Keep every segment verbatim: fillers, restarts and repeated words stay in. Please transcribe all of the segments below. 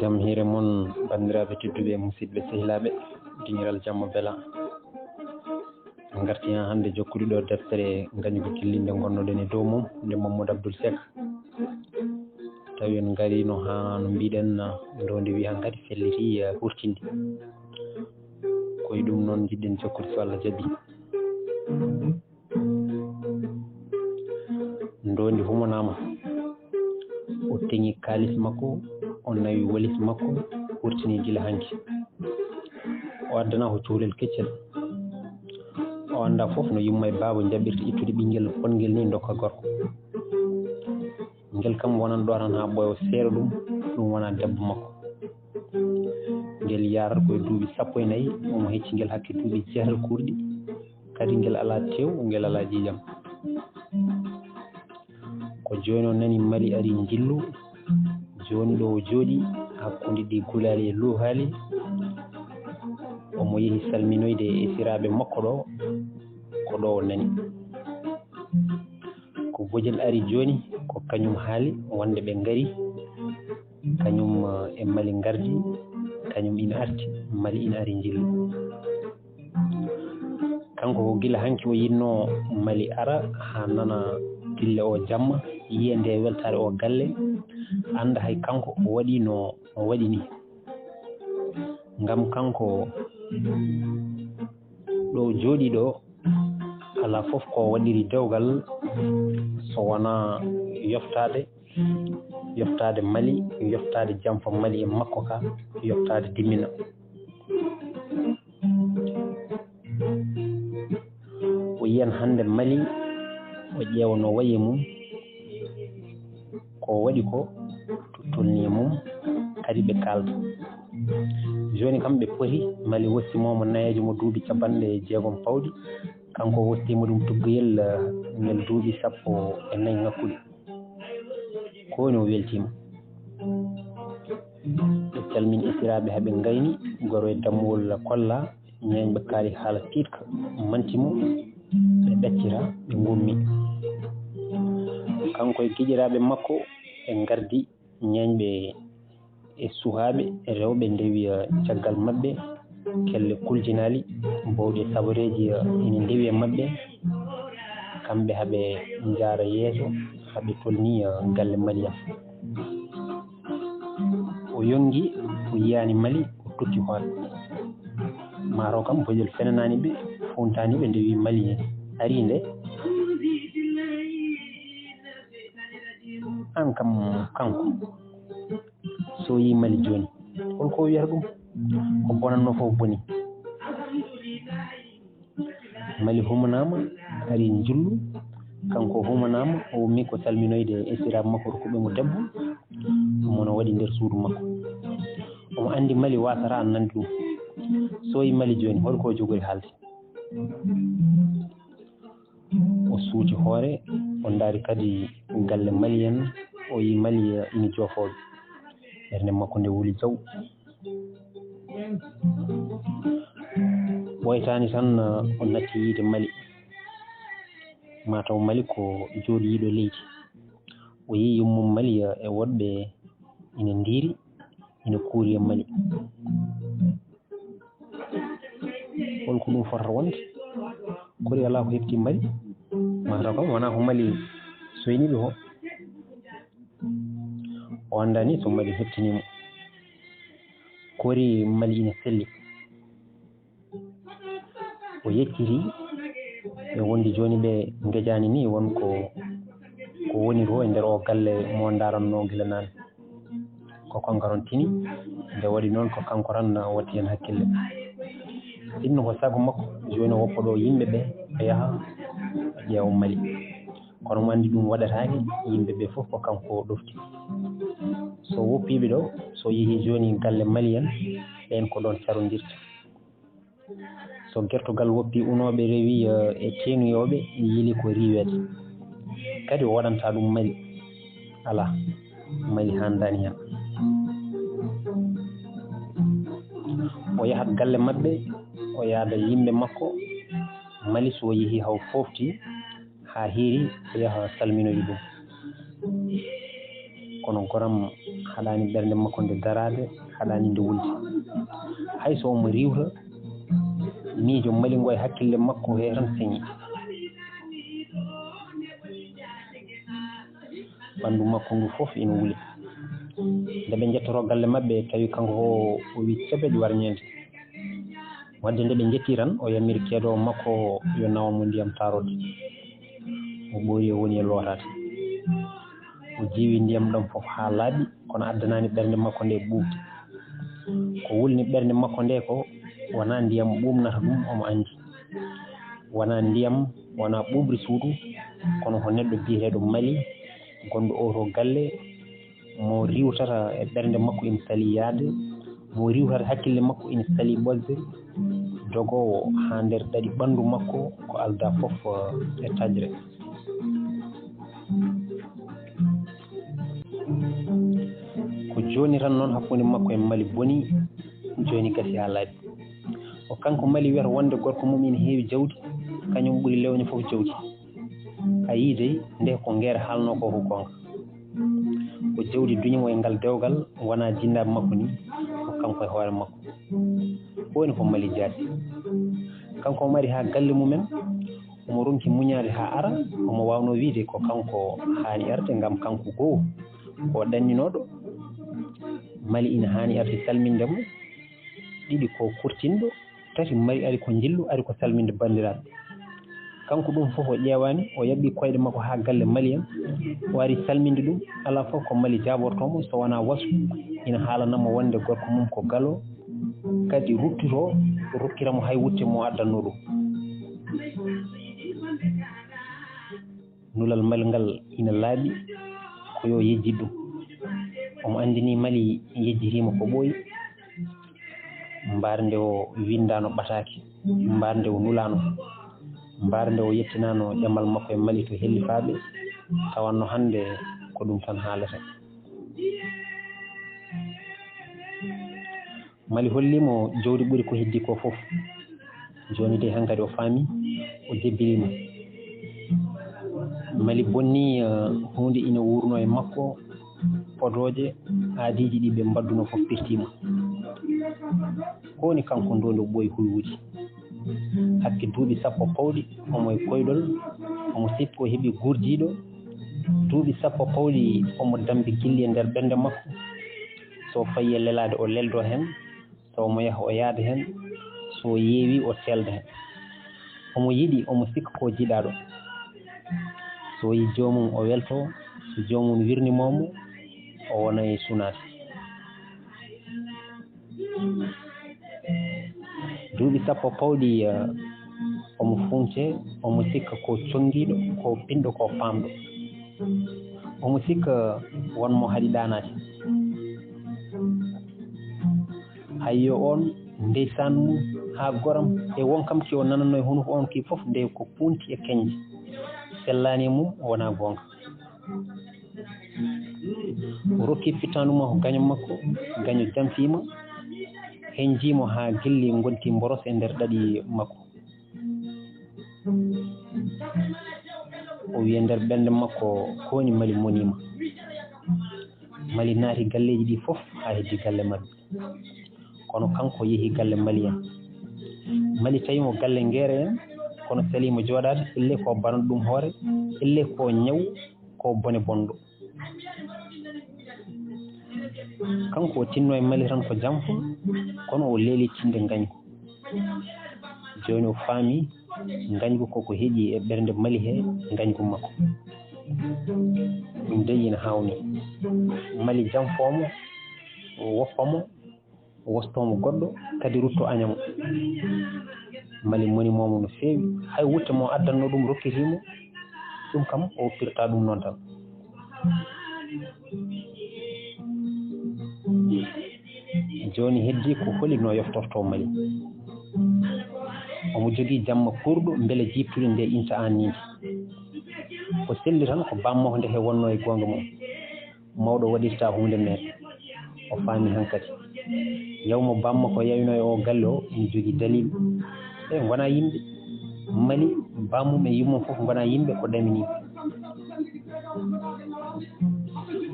Jam hiire mon, banndiraaɓe tedduɓe e musidɓe sehilaaɓe, dingiral jamma bela. En ngartii haa hannde jokkude ɗo deftere ngañgu tillinde ngonnoɗen e dow mum, nde Mamadou Abdoul Seck. Tawi en ngariino haa no mbiɗen, ndoondi wi hankadi felliti, eh, hurtindi. Ko e ɗum noon njiɗɗen jokkude so Allah jaɓi. Ndoondi humanaama. O teŋi kaalis makko, o nawi walis makko, wurtini gila hanki. O addana ko cukalel keccel. O annda fof no yumma e baaba njaɓirta ittude ɓinngel bongel ni ndokka gorko. Ngel kam wonan ɗo tan haa ɓooya, o seera ɗum, ɗum wona debbo makko. Ngel yaarata ko e duuɓi sappo e nayi, omo hecci ngel hakke duuɓi jeetati kuurɗi. Kadi ngel alaa tew, ngel alaa ƴiiƴam. Ko jooni o nani Mali ari njillu. Jooni ɗo o jooɗi, hakkunde ɗi gulaali e luuhaali, omo yehi salminoyde e esiraaɓe makko ɗo, ko ɗo o nani. Ko bojel ari jooni, ko kañum haali wonde ɓe ngari, kañum, eh, e Mali ngardi, kañum ina arti, Mali ina ari njillu. Kanko ko gila hanki o yinnoo Mali ara haa nana dille o jamma, yiya nde weltaare o galle, annda hay kanko o waɗi no o waɗi ni. Ngam kanko ɗo o jooɗi ɗo, alaa fof ko waɗiri dewgal so wonaa yoftaade, yoftaade Mali, yoftaade jamfa Mali e makko ka, yoftaade dimmina. O yiyan hannde Mali, o ƴeewa no wayi e mum, ko waɗi ko, to tolni e mum, kadi ɓe kaalda. Jooni kam ɓe poti, Mali wostimo mo nayeejo mo duuɓi capanɗe jeegom pawɗi, kanko wostimo ɗum tuggoyel, eh, ngel duuɓi sappo e nayi ŋakkuɗi. Ko woni o weltiima. Ɓe calmini esiraaɓe haa ɓe ngayni, goro e dammuwol kolla, ñeeñɓe kaali haala tiiɗka, manti mo, ɓe ɗaccira, ɓe ngummi. Kanko e giƴiraaɓe makko, ɓe ngardi, ñeeñɓe e suhaaɓe rewɓe ndewi, eh, caggal maɓɓe, kelle kuljinaali, bowɗi e sabareeji, eh, ina ndewi e maɓɓe, kamɓe haa ɓe njaara yeeso, haa ɓe tolni, eh, galle Mali en. O yongi, o yiyaani Mali, o tokki hoore. Maaro kam, bojel fenanaani ɓe, funtaani ɓe, nde wi Mali en ari nde. Aan kam, kanko, so yi Mali jooni, hol ko o wiyata ɗum? Ko bonannoo fof boni. Mali humanaama, ari njillu. Kanko humanaama, o ummi ko salminoyde esiraaɓe makko, rokkuɓe mo debbo. Omo no waɗi nder suudu makko. Omo anndi Mali waasata nande ɗum. So yi Mali jooni, hol ko o jogori haalde? O suuti hoore, o ndaari kadi galle Mali en, o yi Mali ina joofooɓe. Ɓernde makko nde wuli jaw. Ɓooytaani tan, o natti yiide Mali. Maa taw Mali ko jooɗiiɗo leydi. O yii yummum Mali e woɗɓe ina ndiiri, ina kuuri e Mali. Hol ko ɗum fotata wonde? Kori alaa ko heɓti Mali? Maa taw kam wonaa ko Mali soyni ɓe ko. O anndaani so Mali heɓtini mo. Kori Mali ina selli. O yecciti ɓe wonde jooni ɓe ngejaani ni won ko, ko woni ko e nder o galle mo ndaranno gila naane. Ko kanko tan tini, nde waɗi noon ko kanko tan watti heen hakkille. Sinno ko sago makko, jooni o woppa ɗo yimɓe ɓe, ɓe yaha ɓe ƴeewa Mali. Kono mo anndi ɗum waɗataake, yimɓe ɓe fof ko kanko ɗofti. So woppiiɓe ɗo, so yehii jooni galle Mali en, ɓeen ko ɗoon carondirta. So gertogal woppi unooɓe rewi, eh, e teenuyooɓe, yiili ko riiweede. Kadi o waɗanta ɗum Mali. Alaa, Mali haandaani heen. O yahat galle maɓɓe, o yaada yimɓe makko. Mali so o yehii haw foofti, haa hiiri, o yaha salminoyi ɗum. Kono goram Haɗaani ɓernde makko nde daraade, haɗaani nde wulde. Hay so omo riiwta, miijo Mali ngo e hakkille makko he tan seŋi. Ɓanndu makko ndu fof ina wuli. Nde ɓe njettotoo galle maɓɓe, tawi kanko o, o wi cebeƴ warñeende. Wadde nde ɓe njetti tan, o yamiri keedoowo makko o yo nawan mo ndiyam taarorde. O ɓoori o woni e lootaade. O jiiwi ndiyam ɗam fof haa laaɓi, kono addanaani ɓernde makko nde ɓuuɓde. Ko wulni ɓernde makko nde ko wonaa ndiyam ɓuuɓnata ɗum, omo anndi. Wonaa ndiyam, wonaa ɓuuɓri suudu, kono ko neɗɗo biyeteeɗo Mali, gonɗo oo ɗoo galle, mo riiwtata e ɓernde makko ina salii yahde, mo riiwtata hakkille makko ina salii ɓosde, dogoowo haa nder ɗaɗi ɓanndu makko, ko aldaa fof, eh, e taƴre. Ko jooni tan noon hakkunde makko e Mali bonii, jooni gasii haa laaɓi. Ko kanko Mali wiyata wonde gorko mum ina heewi jawdi, kañum ɓuri lewñe fof jawdi. A yii dey, nde ko Ngeere haalnoo ko, ko goonga. Ko jawdi duñi mo e ngal dewgal, wonaa jinnaaɓe makko ni, ko kanko e hoore makko. Ko woni ko Mali jaati. Kanko omo ari haa galle mumen, omo ronki muñaade haa ara, omo waawnoo wiyde ko kanko haani arde, ngam kanko goo ko ɗanninooɗo. Mali ina haani arde salminde mo. Ɗiɗi ko kurtinɗo, tati Mali ari ko njillu, ari ko salminde banndiraaɓe. Kanko ɗum fof o ƴeewaani, o yaɓɓi koyɗe makko haa galle Mali en, o ari salminde ɗum. Alaa fof ko Mali jaabortoo mo, so wonaa wasu, ina haalana mo wonde gorko mum ko galo, kadi ruttotoo, rokkira mo hay wutte mo addannoo ɗum. Nulal Mali ngal ina laaɓi, ko yo yejjit ɗum. Omo anndini Mali yejjitiima ko ɓooyi. Mbaar nde o winndaano ɓataake, mbaar nde o nulaano, mbaar nde o yettinaano ƴamal makko e Mali to hellifaaɓe, tawanno hannde ko ɗum tan haalata. Mali holli mo jawdi ɓuri ko heddii ko fof. Jooni de hankadi o faami, o jebbilii mo. Mali bonni, eh, huunde ina wuurno e makko, podooje, aadiiji ɗi ɓe mbaɗduno fof pirtii mo. Ko woni kanko ndoo nde ɓooyi hulwude? Hakke duuɓi sappo pawɗi, omo e koyɗol, omo sikki o heɓi gurdiiɗo. Duuɓi sappo pawɗi, omo dambi gilli e nder ɓernde makko. So fayi e lelaade, o leldo heen. So omo yaha, o yaada heen. So yeewi, o teelda heen. Omo yiɗi, omo sikka ko jiɗaaɗo. So yi joomum, o welto. So joomum wirnimo mo, o wona e sunaade. Duuɓi sappo pawɗi, eh, omo funce, omo sikka ko conngiiɗo, ko pinɗo, ko paamɗo. Omo sikka won mo haɗi ɗaanaade. Hay yo oon ndeysaan mum haa goram e won kam ki o nananno e hunuko on ki fof, nde ko punti e keñje. Sellaani e mum, o wonaa goonga. O rokki fittaandu makko gaño makko, gaño jamfiima, henjiimo haa gilli ngonti mboros e nder ɗaɗi makko. O wiya nder ɓernde makko, ko woni Mali moniima. Mali naati galleeji ɗi fof haa heddi galle maɓɓe. Kono kanko yehi galle Mali en. Mali tawi mo galle Ngeere en, kono salii mo jooɗaade, elle ko banat ɗum hoore, elle ko ñaw, ko bone bonɗo. Kanko o tinno e Mali tan ko jamfo, kono o leeli tinde ngañgu. Jooni o faami ngañgu ko ko heƴi e ɓernde Mali he ngañgu makko. Ɗum dey ina haawnii. Mali jamfoo mo, woppa mo, wostoo mo goɗɗo, kadi rutto aña mo. Mali moni moomo no feewi. Hay wutte mo addanno ɗum rokkitii mo, ɗum kam o pirta ɗum noon tan. Jooni heddii ko holi no yoftortoo Mali. Omo jogii jamma kuurɗo mbele jiiɓtude nde inta aan nii. O selli tan ko bammakko nde he wonnoo e goonga mum. Mawɗo waɗirta huunde meere. O faami hankadi. Yaw mo bammakko yaynoo e oo galle o ina jogii daliil. Ɓe ngonaa yimɓe. Mali, bammum e yummum fof ngonaa yimɓe, ko dami nii.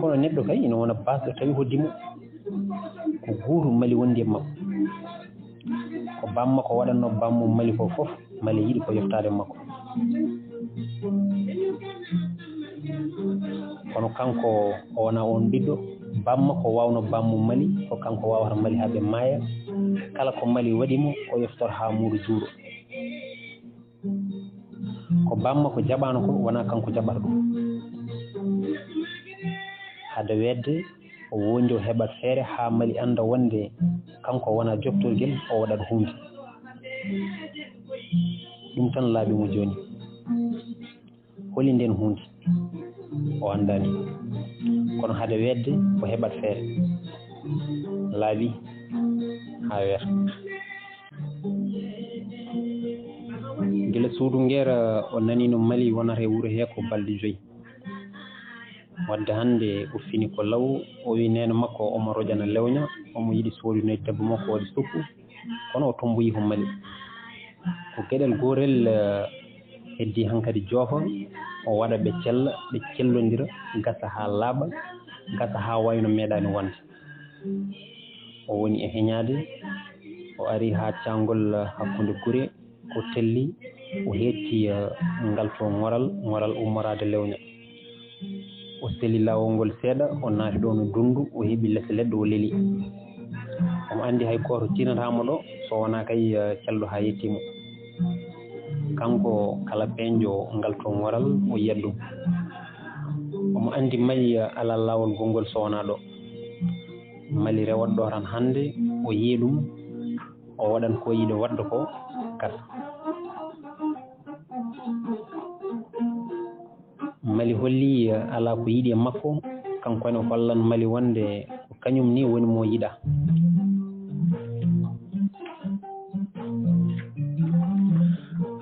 Kono neɗɗo kay ina wona baasɗo tawi hoddii mo. Ko gootum Mali wondi e makko. Ko bammakko waɗannoo bammum Mali ko fof, Mali yiɗi ko yoftaade makko. Kono kanko o wonaa oon ɓiɗɗo, bammakko waawno bammum Mali, ko kanko waawata Mali haa ɓe maaya. Kala ko Mali waɗi mo, o yoftora haa muudo juuɗo. Ko bammakko jaɓaano ko, wonaa kanko jaɓata ɗum. Hade weetde, o wondi o heɓat feere haa Mali annda wonde kanko wonaa joftorgel, o waɗat huunde. Ɗum tan laaɓi mo jooni. Holi ndeen huunde? O anndaani. Kono hade weetde, o heɓat feere. Laaɓi haa weeta. Gila suudu ngeer, o nani no Mali wonata e wuro hee ko balɗe joyi. Wadde hannde o fini ko law, o wi neene makko omo rojana lewña, omo yiɗi soodude debbo makko waɗi sukku, kono o tomboyi ko Mali. Ko geɗel gootel, eh, heddii hankadi joofa, o waɗa ɓe cella, ɓe cellondira, gasa haa laaɓa, gasa haa wayno meeɗaani wonde. O woni e heñaade, o ari haa caangol hakkunde gure, o telli, o heetti, eh, ngal to ŋoral, ŋoral ummoraade lewña. O seli laawol ngol seeɗa, o naati ɗo no dunndu, o heɓi lese leɗɗe, o leli. Omo anndi hay gooto tinataa mo ɗo, so wonaa kay, eh, calɗo haa yettii mo. Kanko kala peeñɗo ngal to ŋoral, o yiyat ɗum. Omo anndi Mali, eh, alaa laawol gonngol so wonaa ɗo. Mali rewat ɗo tan hannde, o yiyi ɗum, o waɗan ko yiɗi waɗde ko gasa. Mali holli alaa ko yiɗi e makko, kanko ne o hollan Mali wonde ko kañum ni woni mo yiɗa.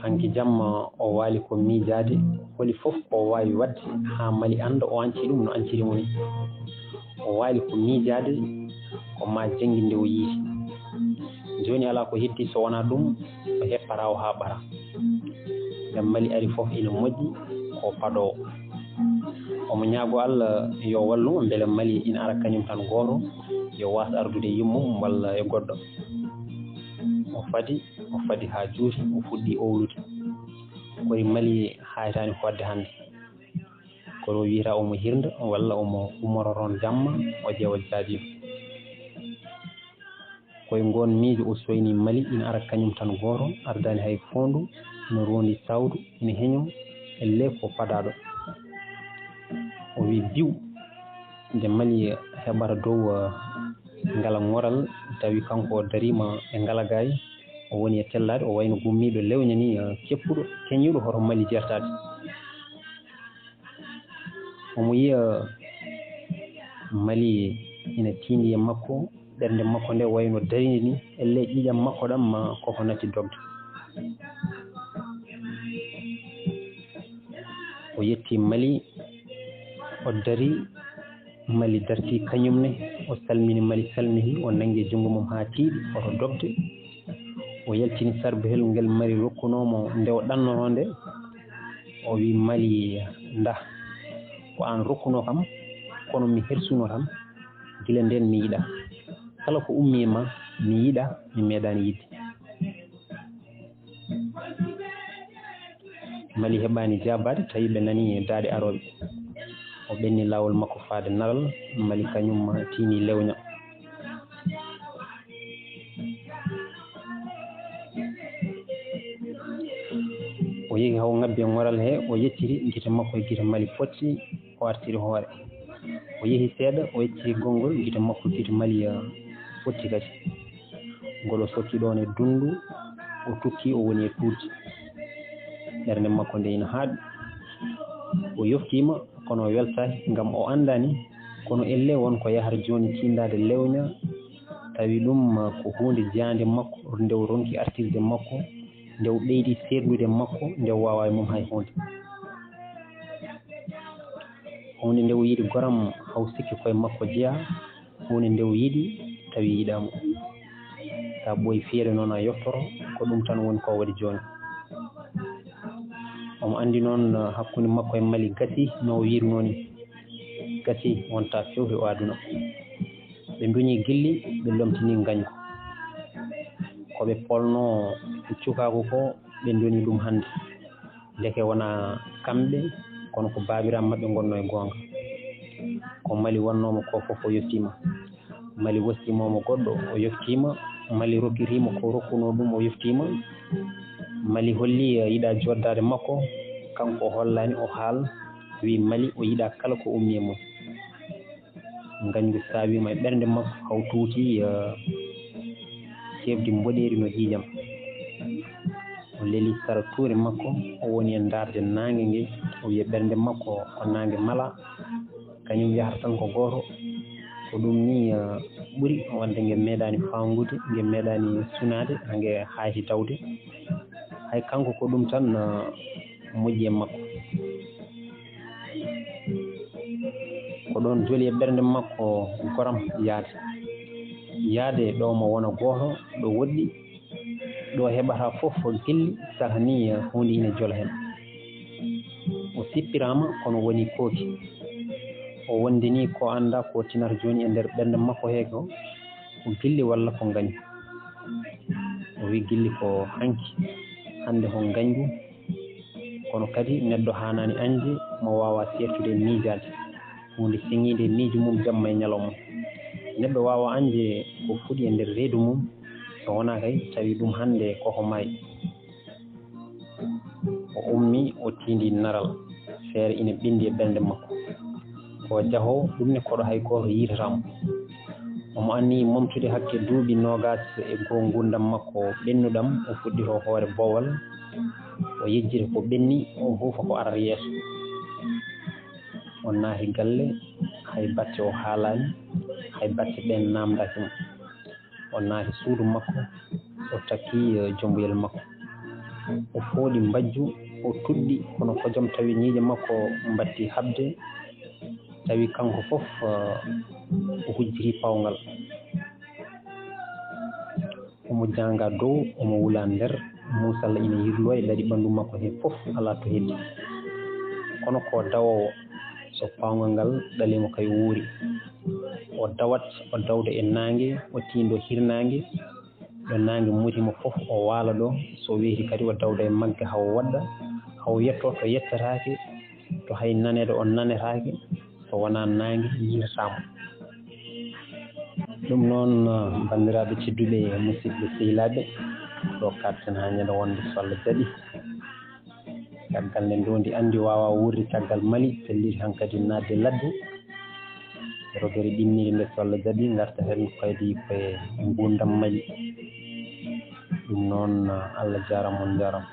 Hanki jamma o waali ko miijaade, holi fof ko o waawi waɗde haa Mali annda o anci ɗum no anciri mo ni. O waali ko miijaade, ko maa janngi nde o yiiti. Jooni alaa ko heddii so wonaa ɗum, o heppataa o haa ɓara. Nde Mali ari fof ina moƴƴi, ko paɗoowo. Omo ñaago Allah yo wallu mo, mbele Mali ina ara kañum tan gooto, yo waas ardude e yummum walla e goɗɗo. O fadi, o fadi haa juuti, o fuɗɗi owlude. Koye Mali haytaani fodde hannde. Kono o wiyata omo hirnda walla omo ummoro toon jamma, o ƴeewa jaadiiɗo. Koye ngoon miijo o soyni Mali ina ara kañum tan gooto, ardaani hay foondu, ina roondi tawdu, ina heñoo, ellee ko padaaɗo. O wi biw, nde Mali heɓata dow, eh, ngala ŋoral, tawi kanko o dariima e ngalagaay, o woni e tellaade, o wayno gummiiɗo lewña ni, eh, keppuɗo, keñiiɗo, hoto Mali jertaade. Omo yiya Mali ina tiindi e makko, ɓernde makko nde wayno darinde ni, ellee ƴiiƴam makko ɗam ma koko natti dogde. O yetti Mali, o dari, Mali darti kañum ne, o salmini Mali, salmini, o nanngi junngo mum haa tiiɗi, oto dogde. O yaltini sarbehel ngel Mali rokkunoo mo nde o ɗannotoo nde. O wi Mali, ndah, ko aan rokkunoo kam, kono mi hersuno tan, gila ndeen mi yiɗa. Kala ko ummii ma, mi yiɗa, mi meeɗaani yiɗde. Mali heɓaani jaabaade, tawi ɓe nani daaɗe arooɓe. O ɓenni laawol makko faade naral, Mali kañum tiini lewña. O yehi haa o ŋabbi e ŋoral he, o yecciti gite makko e gite Mali potti, o artiri hoore. O yehi seeɗa, o yecciti gonngol gite makko, gite Mali, eh, potti kadi. Ngol o sokki ɗoon e dunndu, o tukki, o woni e tuurti. Ɓernde makko nde ina haaɗi. O yoftiima, kono o weltaaki, ngam o anndaani, kono ellee won ko yahata jooni tiindaade lewña, tawi ɗum ko huunde jiyaande makko, nde o ronki artirde makko, nde o ɓeydi seerndude makko, nde o waawaa e mum hay huunde. Huunde nde o yiɗi goram, haw sikki koye makko jeyaa, huunde nde o yiɗi, tawi yiɗaa mo. Sa ɓooyi feere noon a yoftoro, ko ɗum tan woni ko o waɗi jooni. Omo anndi noon, hakkunde makko e Mali gasii, no o wiirunoo ni. Gasi wonta fewre o aduna. Ɓe nduñi gilli, ɓe lomtini ngañgu. Ko ɓe polno cukaagu ko, ɓe ndoni ɗum hannde. Ndeke wona kamɓe, kono ko baabiraaɓe maɓɓe ngonno e goonga. Ko Mali wannoomo ko fof o yottiima. Mali wostimooma goɗɗo, o yoftiima. Mali rokkitiima ko rokkunoo ɗum, o yoftiima. Mali holli, eh, yiɗa joddaade makko, kanko o hollaani, o haal, wi Mali o yiɗa kala ko ummi e mum. Ngañgu saawiima e ɓernde makko, haw tuuti, eh, ceefdi mboɗeeri no ƴiiƴam. O leli sara tuure makko, o woni e ndaarde naange nge, o wiya ɓernde makko ko naange mala, kañum yahata tan ko gooto. Ko ɗum ni, eh, ɓuri waɗde nge meeɗaani faangude, nge meeɗaani sunaade, haa nge hayti tawde. Hay kanko ko ɗum tan, eh, moƴƴi e makko. Ko ɗoon joli e ɓernde makko goram yaade. Yaade ɗo mo wona gooto, ɗo woɗɗi, ɗo heɓata fof gilli, saka ni huunde ina jola heen. O sippiraama, kono woni kooki. O wondini ko annda ko tinata jooni e nder ɓernde makko he ko, ko gilli walla ko ngañgu. O wi gilli ko hanki, hannde ko ngañgu. Kono kadi neɗɗo haanaani añde mo waawa seertude e miijaade. Huunde seŋiinde e miijo mum jamma e ñalawma. Neɗɗo waawa añde ko fuɗi e nder reedu mum, so wonaa kay tawi ɗum hannde koko maayi. O ummi, o tiindi naral. Feere ina ɓenndi e ɓernde makko. Ko jahoowo, ɗum ne koɗo hay gooto yiitata mo. Omo anniyi momtude hakke duuɓi noogas e goo nguurndam makko ɓennuɗam, o fuɗɗito hoore boowal, o yejjita ko ɓenni, o huufa ko arata yeeso. O naati galle, hay batte o haalaani, hay batte ɓeen naamndaaki mo. O naati suudu makko, o takki, eh, jomboyel makko. O fooɗi mbajju, o tuɗɗi, kono kojom tawi ñiiƴe makko mbatti haɓde, tawi kanko fof, eh, o hujjiti pawngal. Omo jaanga dow, omo wula nder, muusalla ina yirloo e daɗi ɓanndu makko hee fof, alaa to heddi. Kono ko dawoowo, so pawngal ngal ɗalii mo kay wuuri. O dawat, o dawda e naange, o tiindoo hirnaange, ɗo naange muti mo fof, o waala ɗo, so weeti kadi o dawda e magge haa o woɗɗa, haa o yettoo to yettetaake, to hay naneede o nanetaake, so wonaa naange yiytataa mo. Ɗum noon, banndiraaɓe tedduɓe e musidɓe sehilaaɓe, ɗo kaaɗten haa ñande wonde so Allah jaɓi. Caggal nde ndoondi anndi waawaa wuurde caggal Mali, pelliti hankadi naatde ladde. Rogere ɗimmiri nde so Allah jaɓi, ngarta heen kadi koye nguurndam Mali. Ɗum noon, Allah jaaraama, on njaaraama.